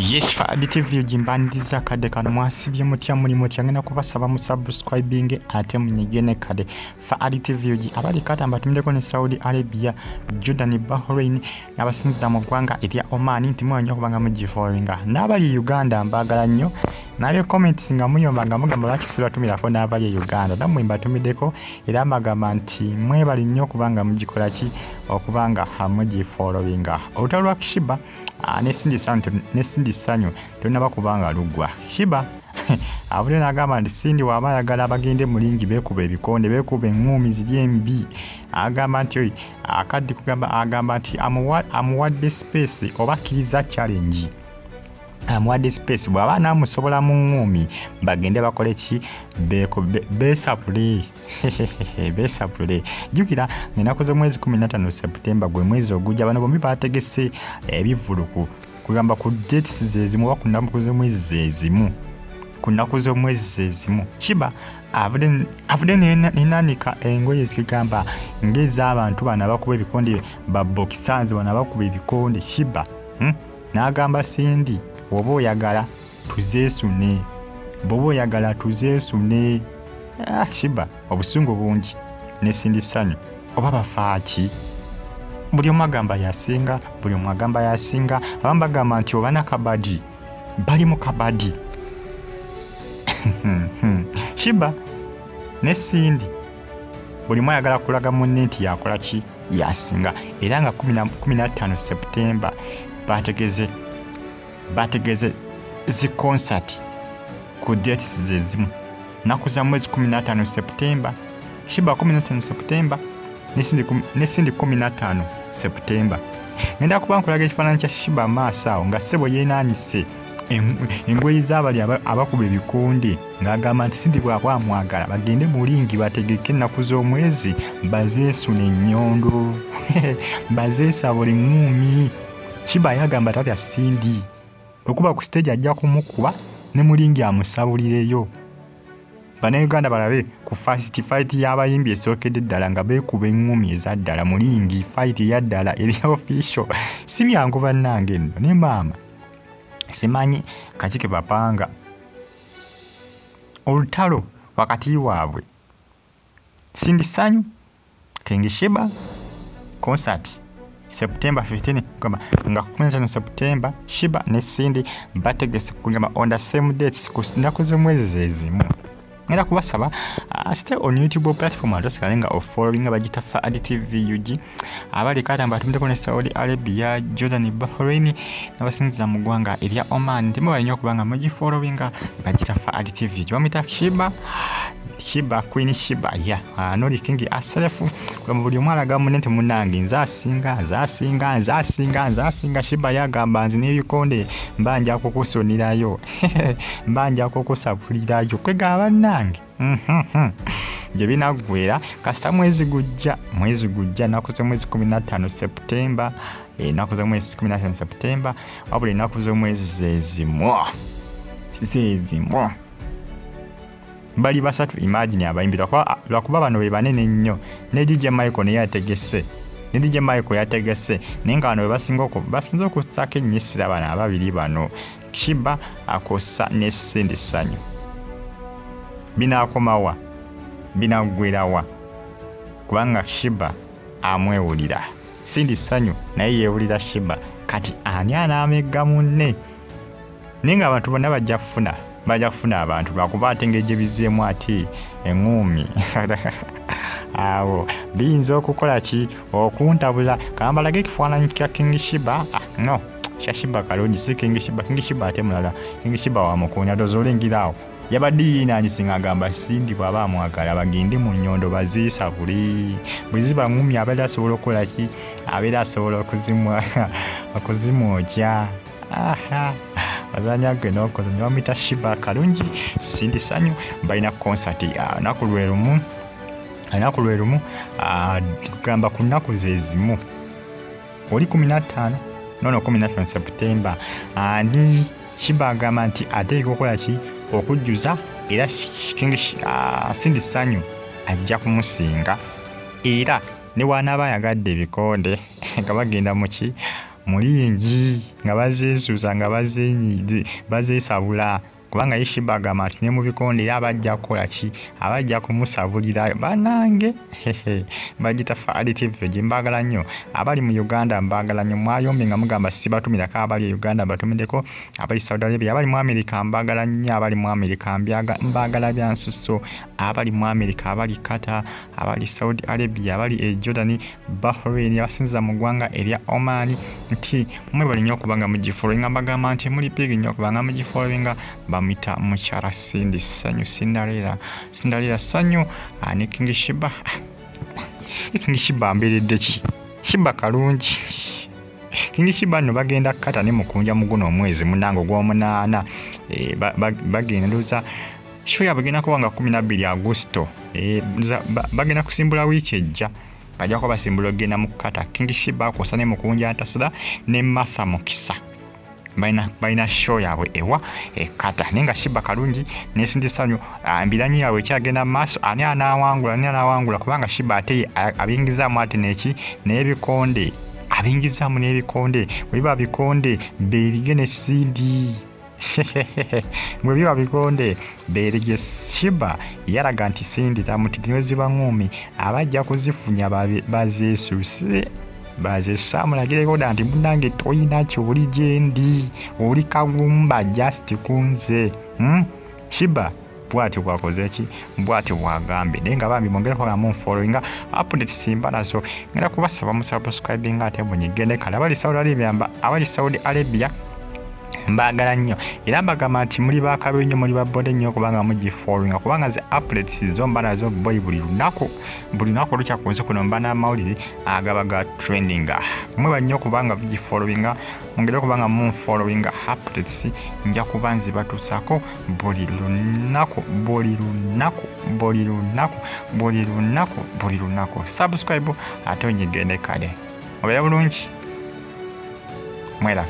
Yes, Faadi TV gimbaniriza akadde kano. Mwasibye mutya? Muli mutya? Ngenda kubasaba mu subscribing ate munyige ne kade. Faadi TV gi abali kata mbatumiddeko ne Saudi Arabia, Jordan, Bahrain n'abasinziza mu ggwanga erya Oman nti mwewanya okubanga mugifollowinga, n'abali Uganda mbaagala nnyo. N'abye comments nga muyomba nga mugamba lwaki sibatumirako n'abali e Uganda, nammwe mbatumiddeko era mbagamba nti mwebali nnyo okubanga mugikola ki, okubanga mugifollowinga. Olutalo lwa Sheebah ne Cindy Sanyu tolunaba kubanga luggwa. Sheebah avudde n'agamba nti Cindy bw'aba ayagala bagende mu ring beekuba ebikonde, beekuba eŋŋuumi ziri embi. Agamba nti akaddi kugamba, agamba nti amuwadde space oba akkiriza challenge, amuwadde space bw'aba anaamusobola mu ŋŋuumi bagende bakole ki, beesapule beesapule. Jjukira ng'ennaku z'omwezi 15 September gwe mwezi ogujja, bano bombi baategese ebivvulu kugamba ku dates ze zimu oba ku nnaku z'omwezi ze zimu, ku nnaku z'omwezi ze zimu. Sheebah avudde nenaanika engoye zigamba ng'ez'abantu bano abakuba ebikonde, ba boxers bano abakuba ebikonde. Sheebah n'agamba Cindy bw'oba oyagala tuzeesune, bw'oba oyagala tuzeesune. Sheebah obusungu bungi ne Cindy Sanyu oba bafaaki, buli omu agamba yasinga, buli omu agamba yasinga. Abamu bagamba nti oba nakabadi bali mu kabadi. Sheebah ne Cindy buli omu ayagala kulaga munne nti yakola ki, yasinga. Era nga 15 September bategeze zi concert ku dates ze zimu, nnaku za mwezi 15 September, Sheebah 15 September ne Cindy 15 September. Ngenda kuba nkulaga ekifaananyi kya Sheebah maaso awo nga ssebo yeenaanise engoye z'abali abakuba ebikonde ng'agamba nti Cindy bw'aba amwagala bagende mu ring bategeke ennaku z'omwezi bazeesune ennyondo, bazeesabule eŋŋuumi. Sheebah yagamba tatya Cindy, okuba ku stage ajja kumukuba ne mu ring amusabulireyo. Bannayuganda balabe ku first fight y'abayimbi esookedde ddala nga beekuba eŋŋumi eza ddala mu ring, fight eya ddala eri official. Si byangu bannange nno ne maama simanyi kaki ke bapanga. Olutalo wakati waabwe Cindy Sanyu, King Sheebah concert September 15, kugamba nga 15 September Sheebah ne Cindy bategese kugamba on the same dates, ku nnaku z'omwezi ze zimu. Ngenda kubasaba stay on YouTube platform ate osigale nga ofollowinga, bagita Faadi TV UG. Abali kata mbatumiddeko ne Saudi Arabia, Jordan, Bahrain n'abasinziza mu ggwanga erya Oman nti mubaye nnyo okuba nga mugifollowinga, bagita Faadi TV. Bamuyita Sheebah, Sheebah Queen Sheebah ya noli King Aselef. Kugamba buli omu alaga munne nti munnange nze asinga, nze asinga, nze asinga, nze asinga. Sheebah yagamba nze n'ebikonde mba nja kukusonerayo, mba nja kukusabulirayo. Kwegamba bannange gye binaggwera kasita mwezi gujja, mwezi gujja ennaku z'omwezi 15 September, ennaku z'omwezi 15 September, wabula ennaku z'omwezi zezimu, zezimu. Bali basatu, imagine abayimbi, lwakuba bano be banene nnyo. Ne DJ Michael naye yategese, ne DJ Michael yategese, naye nga bano be basinze okussaako ennyisira bano ababiri bano, Sheebah akosa ne Cindy Sanyu. Binaakomawa, binaggwerawa? Kubanga Sheebah amwewulira, Cindy Sanyu naye yeewulira Sheebah. Kati ani anaamegga munne? Naye ng'abantu bonna bajja kufuna, bajja kufuna abantu, lwakuba ate engeri gye bizzeemu ate eŋŋuumi awo biyinza okukola ki, okuntabula. Kambalage ekifaananyi kya King Sheebah. No, kya Sheebah kalungi, si King Sheebah. King Sheebah ate mulala, King Sheebah wa mukunya doza olingira awo yabadde yeenaanyise ng'agamba Cindy bw'aba amwagala bagende mu nnyondo bazeesabule, bwe ziba ŋŋumi abeera asobola okukola ki, abeera asobola okuzimwokya. Aha, bazanya gwe n'okoza ne bamuyita Sheebah Kalungi, Cindy Sanyu balina concert lunaku lwe lumu, olunaku lwe lumu, kugamba ku nnaku ze zimu, oli 15 nono 15 September. Ani Sheebah agamba nti ateeka okukola ki, okujjuza, era King Cindy Sanyu ajja kumusinga, era ne bw'anaaba ayagadde ebikonde nga bagenda mu ki, Mulingi nga bazeesuusa nga bazeesabula kubanga ye Sheebah agamba nti ne mu bikonde era abajja kukola ki, abajja kumusabulira bannange. Bagita Fahad TV gye mbaagala nnyo. Abali mu Uganda mbaagala nnyo, mwayombye nga mugamba sibatumirako abali e Uganda mbatumiddeko, abali Saudi Arabia, abali mu America mbaagala nnyo, abali mu America mbaagala bya nsusso, abali mu America, abali Qatar, abali Saudi Arabia, abali e Jordan, Bahrain, abasinziza mu ggwanga erya Oman, nti mwebale nnyo okubanga mugifollowinga. Mbagamba nti muli big nnyo okubanga mugifollowinga. Bamuyita mukyala Cindy Sanyu, Cinderella Sanyu ne King Sheebah. King Sheebah ambeeredde ki? Sheebah kalungi. King Sheebah nno bagenda Qatar ne Mukunja mu guno omwezi munnange ogw'omunaana. Bagenda ndowooza show yaabwe egenda kuba nga 12 Agusto. Bagenda kusimbula wiiki ejja, bajja kuba basimbula okugenda mu Qatar. King Sheebah kwossa ne Mukunja Ntasira ne Martha Mukisa balina show yaabwe ewa e Qatar. Naye nga Sheebah kalungi ne Cindy Sanyu embiranyi yaabwe ekyagenda mu maaso, ani anaawangula, ani anaawangula, kubanga Sheebah ate abingizaamu ate neki n'ebikonde, abingizaamu n'ebikonde. Bwe biba bikonde beerige ne Cindy, bwe biba bikonde beerige. Sheebah yalaga nti Cindy tamutidde ziba ŋŋumi, abajja kuzifunya bazeesuuse bazeesuuse, amulagireko dda nti munnange toyina ky'oli gye ndi, oli kagumba just ku nze. Sheebah bw'atyo bw'akoze ki, bw'atyo bw'agambye. Naye nga bambi mwongereko nga munfollowinga, updates simba nazo ngenda kubasaba musubscribinga ate munyigende. Kale abali Saudi Arabia, abali Saudi Arabia mbaagala nnyo, era mbagamba nti muli bakabi nnyo, muli babode nnyo kubanga mugifollowinga, kubanga ze updates zo mba nazo boy buli lunaku, buli lunaku olukya ku nsi kuno mba n'amawulire agaba ga trending. Mweba nnyo kubanga mugifollowinga, mwongere kubanga munfollowinga, updates nja kuba nzibatuusaako buli lunaku, buli lunaku, buli lunaku, buli lunaku, buli lunaku. Subscribe ate onyigende. Kale obeera bulungi, mwera.